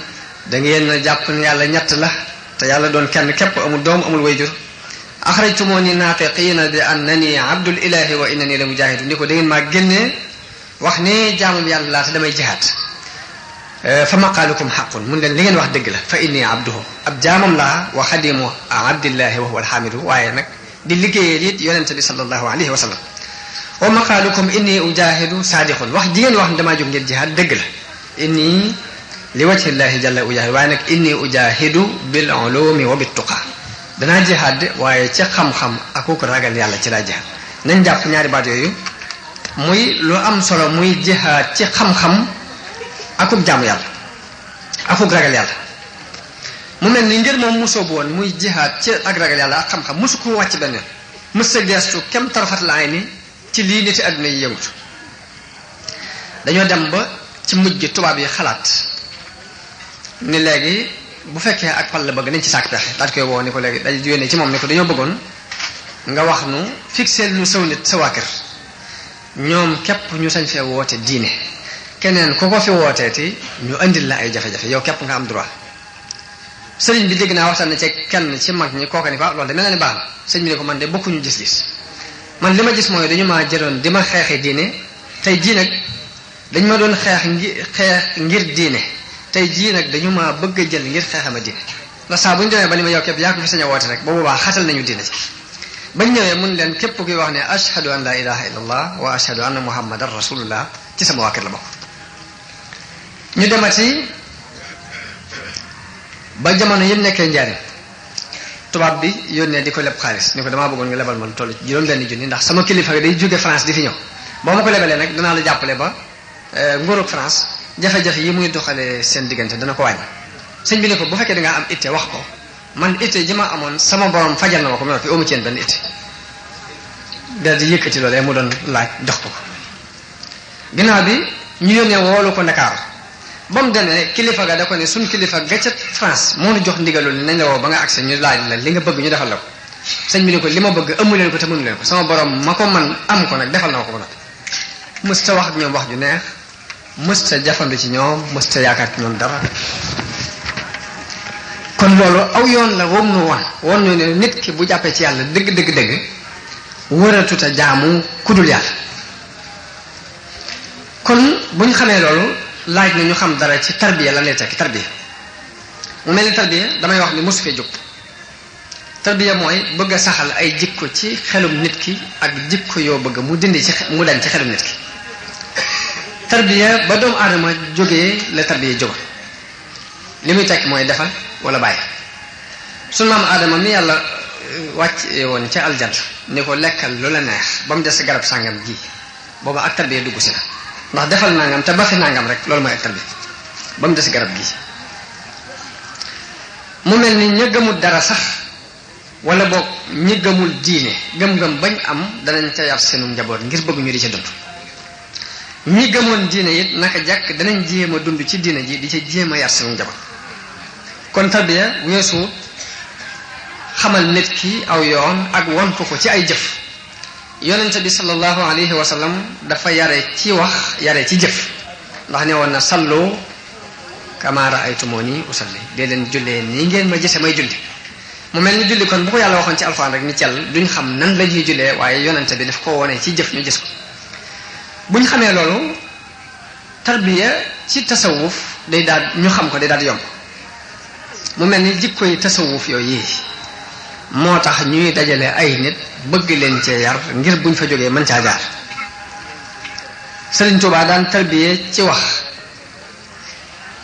da ngeen jàpp ne yàlla ñett la te yàlla doon kenn képp amul doom amul wayjur axrajtumuni naafiqiina bi annani abdul ilahi wa innani la mujahidu ni ko da ngeen maa génnee wax ne jaamu yàlla laa te damay jihaad fa maqaalukum xaqun mun leen li ngeen wax dëgg la fa inni abduhu ab jaamam laa wa xadimu abdillahi wa huwa alxaamidu waaye nag di liggéeyee it yonente bi sallallahu alayhi wa sallam wa maqaalukum inni ujahidu saadiqun wax jigéen wax ne damaa jóg ngir jihaad dëgg la inni li wajhillahi jalla ujahidu waaye nag inni ujahidu bil ulumi wa bit tuqa danaa jihaad de waaye ci xam-xam ak ko ragal yàlla ci laa jihaad nañ jàpp ñaari baat yooyu muy lu am solo muy jihaad ci xam-xam akuk jaamu yàlla akuk ragal yàlla mu mel ni ngir moom mosoo bu woon muy jihaad ci ak ragal yàlla ak xam-xam mosu ko wàcc benn yoon mës sa geestu kem tarafat laay ni ci lii niti àdduna yi yëngutu dañoo dem ba ci mujj gi tubaab yi xalaat ni léegi bu fekkee ak pal la bëgg nañ ci sàkk pexe daal koy woo ni ko léegi dañ yónnee ci moom ni ko dañoo bëggoon nga wax nu fixé nu saw nit sa waa kër ñoom képp ñu sañ fee woote diine keneen ku ko fi wooteeti ñu andil la ay jafe-jafe yow képp nga am droit sëriñ bi dégg naa waxtaan na ci kenn ci mag ñi kooka ni ko loolu de mel na ni baax na sëriñ bi ne ko man de bokkuñu gis-gis man li ma gis mooy dañu maa jëloon di ma xeexee diine tey jii nag dañ ma doon xeex ngir diine tey jii nag dañu ma bëgg a jël ngir xeexama diine ndax saa bu ñu demee ba ni ma yow képp yaa ko fi sañ a woote rek ba boobaa xatal nañu diine ci bañ ñëwee mun leen képp kuy wax ne ashhadu an la ilaha illallah wa ashhadu anna muhammadan rasulullah ci sama waa kër la bokk. ñu demati ba jamono yëpp nekkee njariñ tubaab bi yónnee di ko leb xaalis ni ko damaa bëggoon nga lebal ma lu toll ci juróom-benn junni ndax sama kilifa day jóge France di fi ñëw boo ma ko lebalee nag danaa la jàppale ba nguurug France jafe-jafe yi muy doxalee seen diggante dana ko wàññi. sëñ bi ne ko bu fekkee da ngaa am itte wax ko man itte ji ma amoon sama borom fajal na ma ko ma fi amu ci yéen benn itte daal di yëkkati loolee mu doon laaj jox ko ginnaaw bi ñu yónnee woolu ko Ndakaaru ba mu demee kilifa ga da ko ne suñ kilifa ga ca France moo nu jox ndigalul nañ la woo ba nga accès ñu laaj la li nga bëgg ñu defal la ko sëñ bi ne ko li ma bëgg amu leen ko te mënu leen ko sama borom ma ko man am ko nag defal na ma ko ba noppi mësta wax ak ñoom wax ju neex mësta jafandu ci ñoom mësta yaakaar ci ñoom dara kon loolu aw yoon la wom nu woon ñu ne nit ki bu jàppee ci yàlla dëgg wëratuta jaamu kudul yàlla kon bu ñu xamee loolu laaj na ñu xam dara ci tarbiya lan lay tekki tarbiya mu mel ni tarbiya damay wax ni mosu fee jóg tarbiya mooy bëgg a saxal ay jikko ci xelum nit ki ak jikko yoo bëgg mu dindi ci mu dañ ci xelum nit ki tarbiya ba doomu aadama jógee la tarbiya jóg li muy tekk mooy defal wala bàyyi sunu maam aadama mi yàlla wàcc woon ca aljanna ni ko lekkal lu la neex ba mu des garab sàngam ji booba ak tarbiya dugg si na ndax defal nangam te ba fi nangam rek loolu mooy ak tarbiya ba mu des garab gi mu mel ni ña gëmul dara sax wala boog ñi gëmul diine gëm-gëm bañ am danañ ca yar seenu njaboot ngir bëgg ñu di ca dund ñi gëmoon diine it naka jàkk danañ jéem a dund ci diine ji di ca jéem a yar seenu njaboot kon tarbiya weesu xamal nit ki aw yoon ak won ko ci ay jëf yonente bi sallallahu alayhi wa sallam dafa yare ci wax yare ci jëf ndax ne woon na sallu kama raaytumuni usalli dee leen jullee nii ngeen ma gise may julli mu mel ni julli kon bu ko yàlla waxoon ci alxuraan rek ni cell duñ xam nan la ñuy jullee waaye yonente bi daf ko wone ci jëf ñu gis ko buñ xamee loolu tarbiya ci tasawuf day daal ñu xam ko day daal di yomb mu mel ni jikko yi tasawuf yooyu yi moo tax ñuy dajale ay nit bëgg leen cee yar ngir buñ fa jógee mën caa jaar Sëriñ Tuubaa daan tarbiye ci wax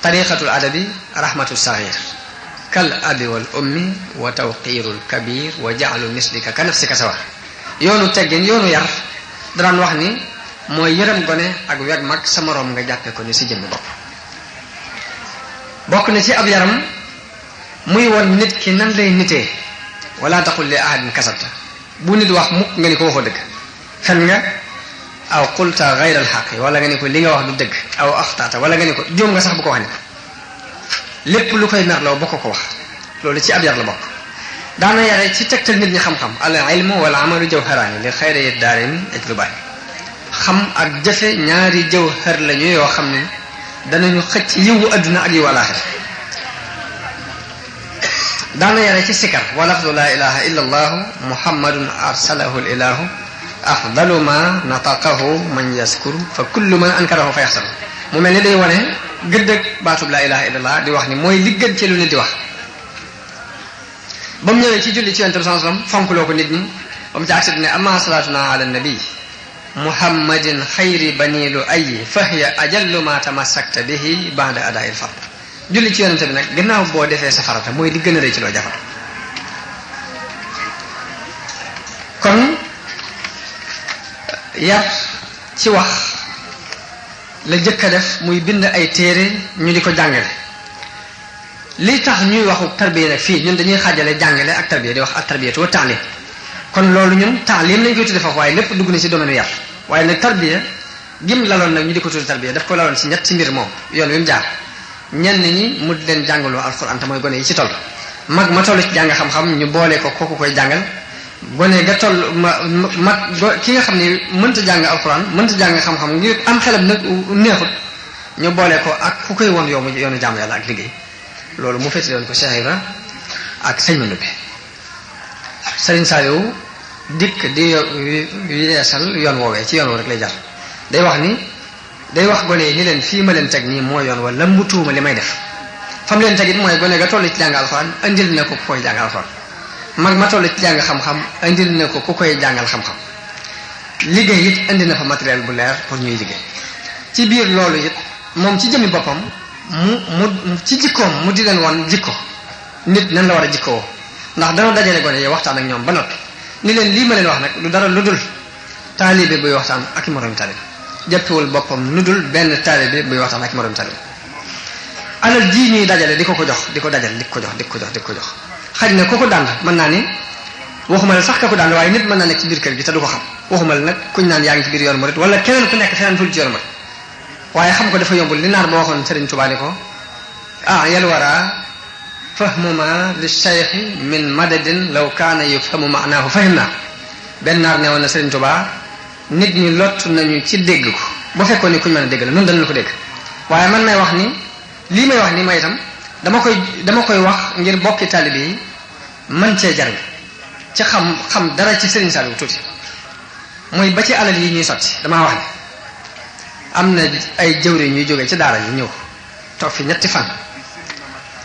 tariqatul adabi rahmatul saghir kal abi wal ummi wa tawqirul kabir wa ja'lu mislika ka nafsika sawa yoonu teggin yoonu yar daan wax ni mooy yërëm gone ak weg mag sa moroom nga jàppe ko ni si jëmmi bopp bokk na ci ab yaram muy won nit ki nan lay nitee wala taqul li ahadin kasabta bu nit wax mukk nga ni ko waxoo dëgg fen nga aw qulta gayra alxaqi wala nga ni ko li nga wax du dëgg aw axtaata wala nga ni ko jóom nga sax bu ko wax ni ko lépp lu koy merloo bokk ko wax loolu ci ab yar la bokk daana yare ci tegtal nit ñi xam-xam al ilmu wal amalu jawharaani li xayri daarayni ajlubaani xam ak jëfe ñaari jawhar lañu yoo xam ne danañu xëcc yiwu adduna ak yiwu alaaxira daana yare ci sikar wa lafdu laa ilaha illa allahu muhammadun arsalahu ilahu afdalu ma nataqahu man yaskuru fa kullu man ankarahu fa yaxsaru mu mel ni day wane gëddëg baatub laa ilaha illa allah di wax ni mooy li gën ci lu nit di wax ba mu ñëwee ci julli ci yonent bi sallallahu alayhi wasallam fonkloo ko nit ñi ba mu ci agsi ne amma salaatuna ala nabi muhammadin xayri bani lu ayi fahiya ajallu ma tamassakta bihi ba'da ada'il fard julli ci yonente bi nag gannaaw boo defee sa farata mooy li gën a rëy ci loo jafal kon yar ci wax la jëkk a def muy bind ay téere ñu di ko jàngale li tax ñuy waxu tarbiya nag fii ñun dañuy xaajale jàngale ak tarbiya di wax ak tarbiyatu wa taalim kon loolu ñun taalim lañ koy tudde foofu waaye lépp dugg na ci domaine yar waaye nag tarbiya gim laloon nag ñu di ko tudde tarbiya daf ko laloon ci ñett ci mbir moom yoon wi mu jaar ñenn ñi mu leen jàngaloo alxuraan te mooy gone yi ci toll mag ma toll ci jàng xam-xam ñu boole ko kooku koy jàngal gone ga toll mag ki nga xam ne mënta jàng alxuraan mënta jàng xam-xam ngir am xelam nag neexut ñu boole ko ak ku koy won yoonu jàmm yàlla ak liggéey loolu mu féetale woon ko Cheikh Ibra ak sëñ Mandumbe Sëriñ Saliou dikk di yeesal yoon woowee ci yoon woo rek lay jar day wax ni day wax gone yi ni leen fii ma leen teg nii moo yoon wala mbutuuma li may def fam leen teg it mooy gone ga toll ci jàng alxuraan andil na ko ku koy jàng alxuraan mag ma toll ci jàng xam-xam andil na ko ku koy jàngal xam-xam liggéey it indi na fa matériel bu leer pour ñuy liggéey ci biir loolu it moom ci jëmmi boppam mu ci jikkoom mu di leen wan jikko nit nan la war a jikkoo ndax dana dajale gone yi waxtaan ak ñoom ba noppi ni leen lii ma leen wax nag lu dara lu dul taalibe buy waxtaan ak i moromi taalibe jàppewul boppam lu dul benn taalibe buy waxtaan ak i moromi taalibe alal ji ñuy dajale di ko jox di ko dajale di ko jox xaj na ku ko dànd mën naa ni waxuma la sax ka ko dànd waaye nit mën naa nekk ci biir kër gi te du ko xam waxuma la nag kuñ naan yaa ngi ci biir yoon murit wala keneen ku nekk feneen ful ci yoon murit waaye xam ko dafa yombul li naar ba waxoon Sëriñ Tuubaa ni ko yal wara fahmu ma li cheikhi min madadin law kaana yufhamu maanaahu fahim naa benn naar ne woon na Sëriñ Tuubaa nit ñi lott nañu ci dégg ko bu fekkoon ni kuñ mën a dégg la noonu danañu ko dégg waaye man may wax ni lii may wax ni ma itam dama koy wax ngir bokki taalibe yi man cee jariñ ci xam dara ci Sëriñ Saliou tuuti mooy ba ci alal yi ñuy sotti damaa wax ne am na ay jëwriñ ñuy jógee ci daara yi ñëw toog fi ñetti fan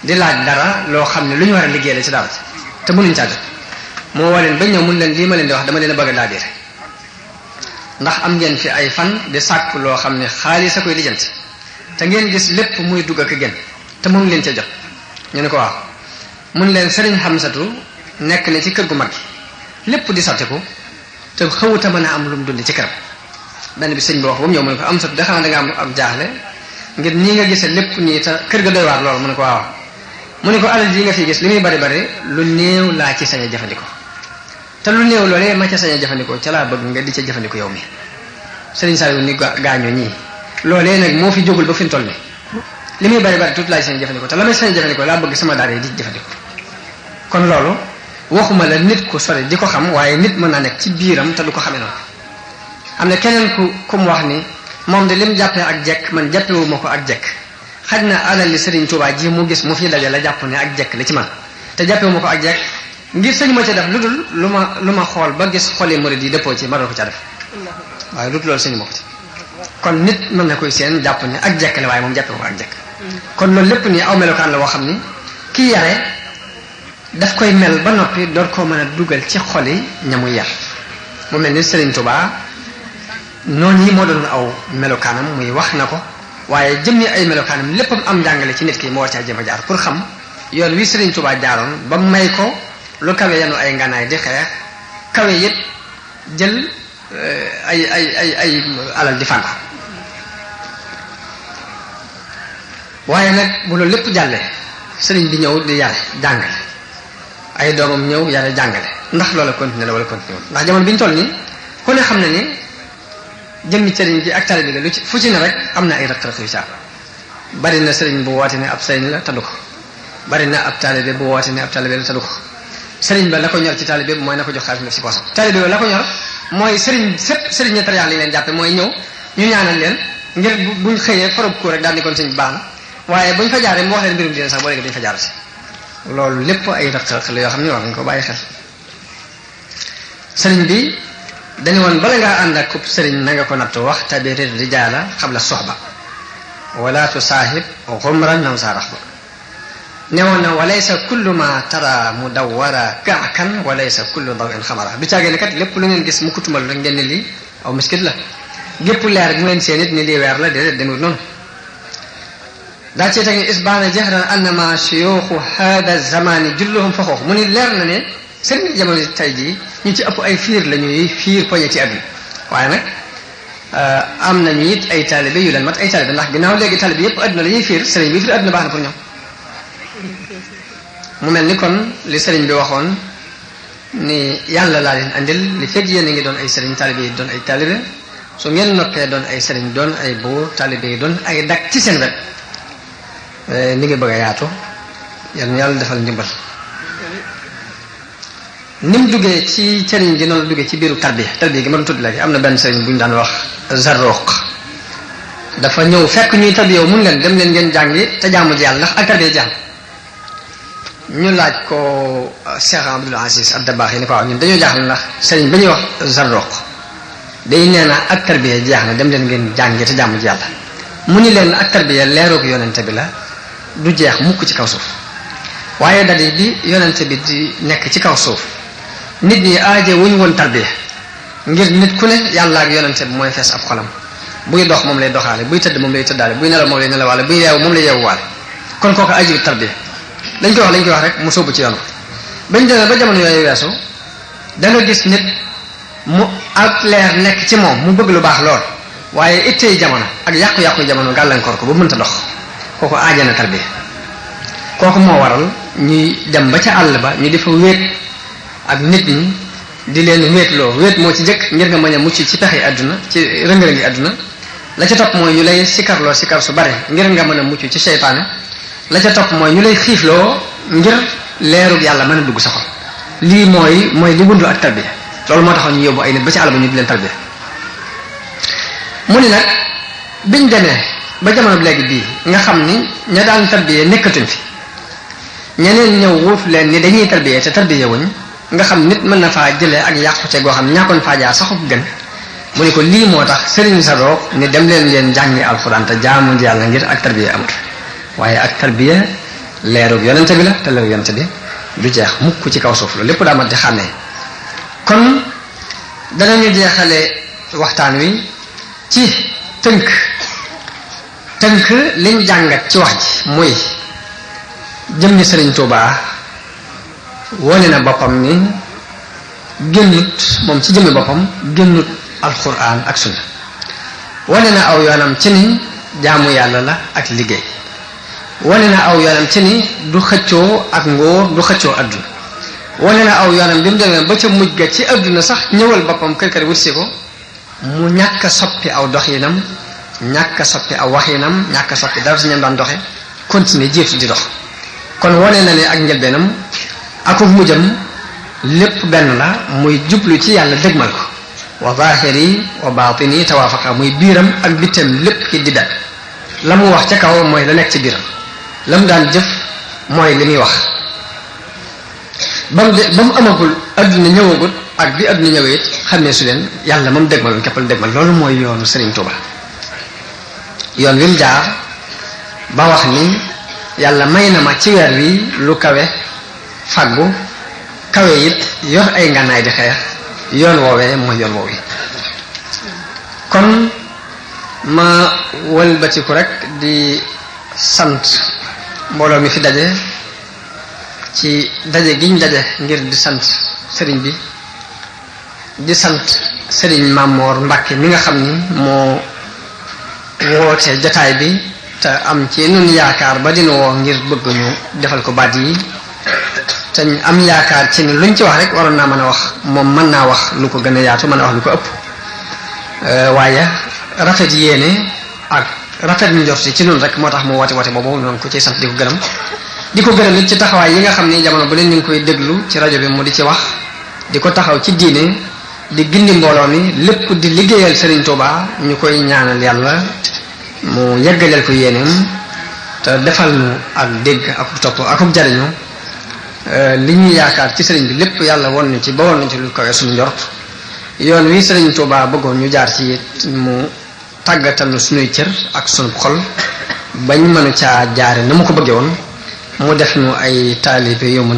di laaj dara loo xam ne lu ñu war a liggéey la ci daara ji te mënuñ caa jot moo woo leen ba ñëw mun leen lii ma leen di wax dama leen a bëgg a laabiire ndax am ngeen fi ay fan di sàkk loo xam ne xaalis a koy lijjanti te ngeen gis lépp muy dugg ak a génn te mënu leen ca jot ñu ne ko waaw mun leen Sëriñ Xamsatu nekk na ci kër gu mag gi lépp di sottiku te xawuta mën a am lu mu dundi ci këram benn bi sëñ bi wax ba mu ñëw mu ne ko am sot da xanaa da nga am jaaxle ngir nii nga gisee lépp nii te kër ga doy waar loolu mu ne ko waaw mu ne ko alal ji nga fi gis li muy bari bari lu néew laa ci sañ a jëfandikoo te lu néew loolee ma ca sañ a jëfandikoo ca laa bëgg nga di ca jëfandikoo yow mi Sëriñ Saliou ni gaañoo ñii loolee nag moo fi jógul ba fi mu toll nii li muy bari bari tuuti laa ci sañ a jëfandikoo te la may sañ a jëfandikoo laa bëgg sama daara yi di jëfandikoo kon loolu waxuma la nit ku sori di ko xam waaye nit mën naa nekk ci biiram te du ko xamee noonu am na keneen ku mu wax ni moom de lim jàppee ak jekk man jàppewuma ko ak jekk xaj na alal li Sëriñ Tuubaa ji mu gis mu fi daje la jàpp ne ak jekk la ci man te jàppewuma ko ak jekk ngir sëñ ma ca def lu dul lu ma xool ba gis xoli murid yi dëppoo ci ma doon ko ca def waaye lu dul loolu sëñ ma ko ci kon nit mën na koy seen jàpp ne ak jekk la waaye moom jàppewu ko ak jekk kon loolu lépp nii aw melokaan la woo xam ni kii yare daf koy mel ba noppi door koo mën a dugal ci xoli ñamu yar mu mel ni Sëriñ Tuubaa noonu yi moo doon aw melokaanam muy wax na ko waaye jëmmi ay melokaanam léppam am njàngale ci nit ki moo war caa jëm a jaar pour xam yoon wi Sëriñ Tuubaa jaaroon ba may ko lu kawe yanu ay nganaay di xeex kawe yëpp jël ay alal di fànn waaye nag bu loolu lépp jàllee sëriñ bi ñëw di yare jàngale ay doomam ñëw yare jàngale ndax loola continué la wala continué ndax jamono bi ñu toll nii ku ne xam na ni jëmmi sëriñ bi ak taalibe bi lu ci fu ci ne rek am na ay rëq-rëq yu ca bari na sëriñ bu woote ne ab sëriñ la taddu ko bari na ab taalibe bu woote ne ab taalibe la taddu ko sëriñ ba la ko ñor ci taalibe bi mooy na ko jox xaalis def ci poosam taalibe ba la ko ñor mooy sëriñ sépp sëriñ ña tariyaax li leen jàppe mooy ñëw ñu ñaanal leen ngir buñ xëyee forob ko rek daal di kon sëriñ bi baax na waaye buñ fa jaaree mu wax leen mbirum dina sax boo léegi duñ fa jaarati loolu lépp ay rëq-rëq la yoo xam ne war nañ ko bàyyi xel sëriñ bi dañu woon bala ngaa ànd ak kub sëriñ na nga ko nattu wax tabiri rijaala xabla soxba wala tusaahib xumran naw saarax ba newoon na walaysa kullu ma tara mudawwara kaakan walaysa kullu daw in xamara du caagee ne kat lépp lu ngeen gis mu kutumal rek ngeen ne lii aw miskit la gépp leer bu ngeen seen it ni lii weer la déedéet demut noonu daa cee teg isbaana jahran annama shuyuxu hada zamani julluhum fa xoox mu ni leer na ne sëriñ jamono tey jii ñu ci ëpp ay fiir la ñuy fiir poñe ci àdduna waaye nag am nañu it ay taalibe yu leen mat ay taalibe ndax ginnaaw léegi taalibe yëpp àdduna la ñuy fiir sëriñ bi fiir àdduna baax na pour ñoom mu mel ni kon li sëriñ bi waxoon ni yàlla laa leen andil li fekk yéen a ngi doon ay sëriñ taalibe yi doon ay taalibe su ngeen noppee doon ay sëriñ doon ay buur taalibe yi doon ay dak ci seen wet ni ngi bëgg a yaatu yàlla defal ndimbal ni mu duggee ci sëriñ gi noonu duggee ci biiru tarbiya gi ma doon tudd léegi am na benn sëriñ bu ñu daan wax Zarruq dafa ñëw fekk ñuy tarbiya mun leen dem leen ngeen jàngi te jaamu ji yàlla ndax ak tarbiya jàng ñu laaj ko Cheikh Abdoul Aziz Ad-Dabakh yi ni ko waaw ñun dañoo jaaxle ndax sëriñ ba ñuy wax Zarruq day nee na ak tarbiya jeex na dem leen ngeen jàngi te jàmm ci yàlla mu ni leen ak tarbiya leeroog yonente bi la du jeex mukk ci kaw suuf waaye dadi bi yonente bi di nekk ci kaw suuf nit ñi aaje wuñ woon tarbiya ngir nit ku ne yàlla ak yonente bi mooy fees ab xolam buy dox moom lay doxaale buy tëdd moom lay tëddaale buy nelaw moom lay nelawaale buy yeewu moom lay yeewuwaale kon kooku aaji tarbiya lañ koy wax rek mu sóobu ci yoon bañ demee ba jamono yooyu weesu da nga gis nit mu ak leer nekk ci moom mu bëgg lu baax lool waaye ittey jamono ak yàqu-yàqu jamono gàllankoor ko ba mënta dox kooku aajana tarbiya kooku moo waral ñuy dem ba ca àll ba ñu di fa wéet ak nit ñi di leen wéetloo wéet moo ci jëkk ngir nga mën a mucc ci pexe àdduna ci rëng-rëngi àdduna la ca topp mooy ñu lay sikarloo sikar su bare ngir nga mën a mucc ci seytaane la ca topp mooy ñu lay xiifloo ngir leerug yàlla mën a dugg sa xol lii mooy li bundu ak tarbiya loolu moo taxoon ñu yóbbu ay nit ba ci àll ba ñu di leen tarbiya mu ni nag biñ demee ba jamono bi léegi bii nga xam ni ña daan tarbiya nekkatuñ fi ñeneen ñëw wuuf leen ni dañuy tarbiya te tarbiya wuñ nga xam nit mën na faa jëlee ak yàqute goo xam ñàkkoon faa jaar saxu gën mu ni ko lii moo tax sëriñ sa roog ni dem leen ngeen jàngi alxuraan te jaamu yàlla ngir ak tarbiya amut waaye ak tarbiya leerug yonente bi la te leerug yonente bi du jeex mukk ci kaw suuf la lépp daa mat di xàmmee kon danañu jeexale waxtaan wi ci tënk liñ jàngat ci wax ji muy jëmmi Sëriñ Tuubaa wone na boppam ni génnut moom ci jëmmi boppam génnut alxuraan ak sunna wone na aw yoonam ci ni jaamu yàlla la ak liggéey wane na aw yoonam ci ni du xëccoo ak ngóor du xëccoo adduna wane na aw yoonam bi mu demee ba ca mujj ga ci adduna sax ñëwal boppam kër wutsi ko mu ñàkk a soppi aw doxinam ñàkk a soppi aw waxinam ñàkk a soppi dara si ñam daan doxe continuer jéetu di dox kon wane na ne ak njëlbeenam akub mujjam lépp benn la muy jublu ci yàlla dëgmal ko wa zahiri wa batini tawaafaqa muy biiram ak bittam lépp ki di benn la mu wax ca kaw mooy la nekk ci biiram la mu daan jëf mooy li muy wax ba mu amagul adduna ñëwagul ak bi adduna ñëwee it xam ne su leen yàlla moom dégmaloon képpal dégmal loolu mooy yoonu Serigne Touba yoon wi mu jaar ba wax ni yàlla may na ma ci weer wi lu kawe faggu kawe it yor ay ngànnaay di xeex yoon woowee mooy yoon woowi kon ma wëlbatiku rek di sant mbooloo mi fi daje ci daje giñ daje ngir di sant sëriñ bi di sant sëriñ Mamor Mbàkke mi nga xam ni moo woote jataay bi te am ci nun yaakaar ba dina woo ngir bëgg ñu defal ko baat yi te am yaakaar ci ni luñ ci wax rek waroon naa mën a wax moom mën naa wax lu ko gën a yaatu mën a wax lu ko ëpp waaye rafet yéene ak rafet ñu njort ci noonu rek moo tax mu woote boobu noonu ko ciy sant di ko gërëm nit ci taxawaay yi nga xam ni jamono bu leen ñu ngi koy déglu ci rajo bi mu di ci wax di ko taxaw ci diine di gindi mbooloo mi lépp di liggéeyal Serigne Touba ñu koy ñaanal yàlla mu yeggaleel ko yéeneem te defal nu ak dégg ak topp akub jariñu li ñuy yaakaar ci Serigne bi lépp yàlla won ñu ci ba won nañ ci lu kawee suñu njort yoon wi Serigne Touba bëggoon ñu jaar ci mu tàggatal nu suñuy cër ak sunu xol bañ mënu caa jaare na mu ko bëggee woon mu def nu ay taalibe yu mu